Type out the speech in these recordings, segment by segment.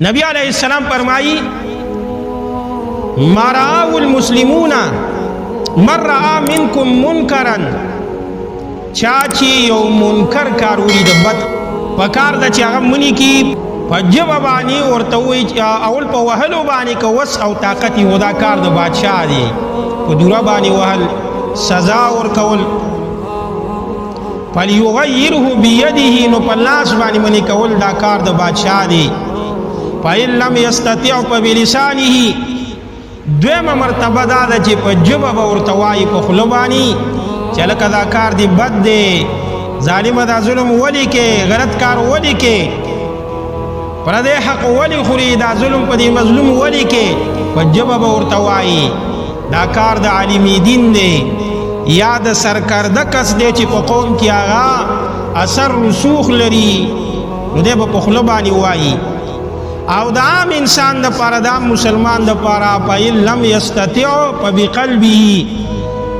نبی علیه السلام فرمایي، ما رآه المسلمون من رآ منکم منکرا، چا چې یو منکر کار ولید، بد په کار ده چې هغه منی کی په ژبه باندې ورته وایي، اول په وهلو باندې که وس او طاقت یې، دا کار د بادشاه دی، په دوره باندې وهل، سزا ورکول. فلیغیره بیده، نو په لاس باندې منی کول دا کار د بادشاه دی. فإن لم یستطع فبلسانه. دویمه مرتبه دا ده چې په ژبه به ورته وایي، په خوله باندې، چې لکه دا کار دی بد دی، ظالمه دا ظلم ولي کې، غلط کار ولي کې، پردی حق ولي خوري، دا ظلم په دې مظلوم ولي کې، په ژبه به ورته وایي. دا کار د عالم دین دی یا د سرکرده کس دی چې په قوم کې هغه اثر رسوخ لري، نو دی به په خوله باندې وایي. او د عام انسان د پاره، د عام مسلمان د پاره، فإن لم یستطع فبقلبه،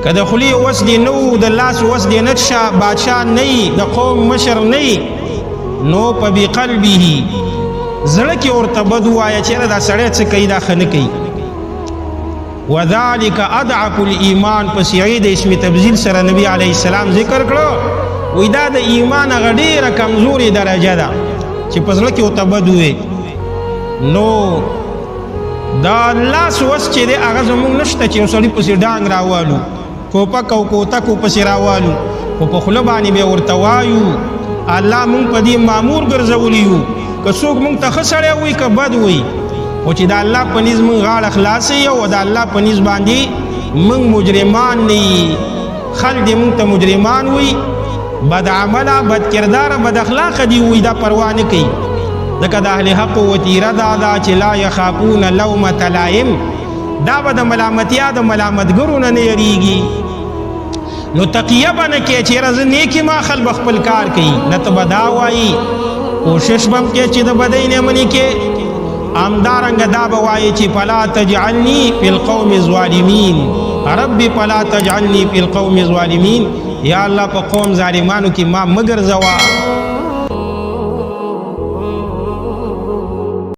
که د خولې وس دی نو د لاس وس دی نه شه، بادشاه نه، د قوم مشر نه، نو فبقلبه، زړه کې ورته بد وایه چې دا سړی څه کوي، دا ښه نه کوي. وذالک اضعف الايمان. په صیغه د اسم تبذیل سره نبی علیه السلام ذکر کړو، وی دا د ایمان هغه ډیره کمزوري درجه ده چې په زړه کې ورته بد وي. نو دا لاس وس چې دی هغه زمونږ نشته چې یو سړي پسې ډانګ راوالو، کوپک او کوتک پسې راوالو، خو په خوله باندې به ورته وایو. الله مونږ په دې مامور ګرځولي یو، که څوک مونږ ته ښه سړی وي که بد وي، خو چې د الله په نزد مونږ غاړه خلاصې او د الله په نزد باندې مونږ مجرمان نه یي. خلک دې مونږ ته مجرمان وي، بد عمله، بد کرداره، بد اخلاقه دي وي، دا پروا نه کوي، ځکه د اهل حق وتیره دا ده چې لا یخافون لومة لائم، دا به د ملامتیا د ملامتګرو نه نه یریږي. نو تقیه به نه کوې چې یاره زه نیک یم، خلک به خپل کار کوي، نه، ته به دا وایي، کوشش به هم کوې چې د بدۍ نه منې کې. همدارنګه دا به وایي چې فلا تجعلني فی القوم الظالمین، رب فلا تجعلني فی القوم الظالمین، یا الله په قوم ظالمانو کې ما مه ګرځوه.